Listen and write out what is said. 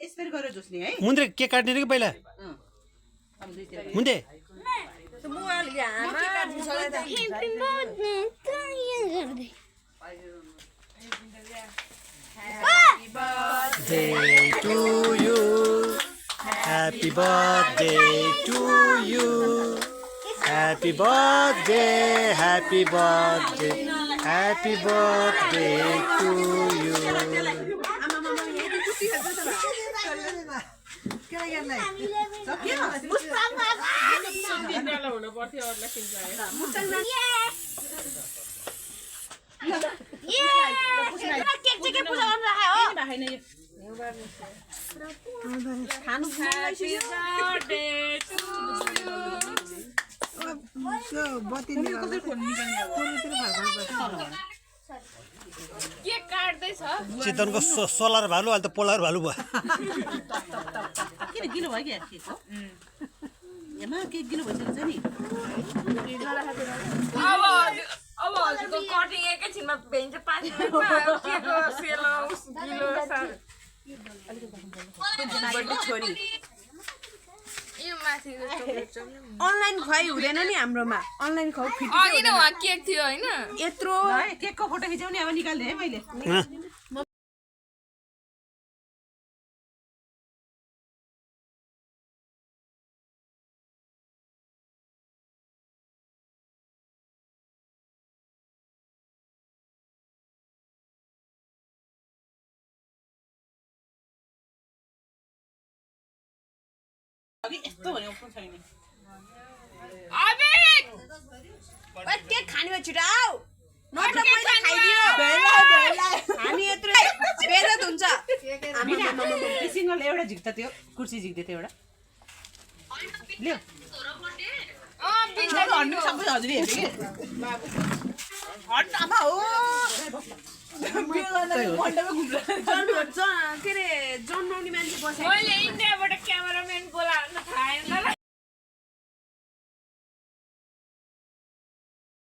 यसरी गरेर जोस्ने है मुन्द्रे के काट्ने रे कि पहिला मुन्दे Happy birthday to you. Happy birthday, happy birthday, happy birthday to you. चितवनको सोलर भालु अहिले त पोलर भालु भयो किन गिलो भयो क्या केक हो एमा केक गिलो भइसकेछ नि अब हजुरको कटिङ एकैछिनमा भेन्छ 5 मिनेटमा केको सेलो गिलो छोरी यो माथि अनलाइन खुवाइ हुँदैन नि हाम्रोमा अनलाइन खुवाउ फिट अघि नै वहाँ केक थियो हैन यत्रो केकको फोटो खिचाउने अब निकाल्दे है मैले यस्तो भने पनि छैन अबेक ओइ केक खाने भए छिटो आऊ नत्र मैले खाइदियो हामी यत्रो बेजत हुन्छ सिङ्गल एउटा झिक्ता थियो कुर्सी झिक्दै थियो एउटा ल्याउ भन्नु सबै हजुरले हेर्नु कि हट्टामा हो के अरे जन्माउने मान्छे बसेको मैले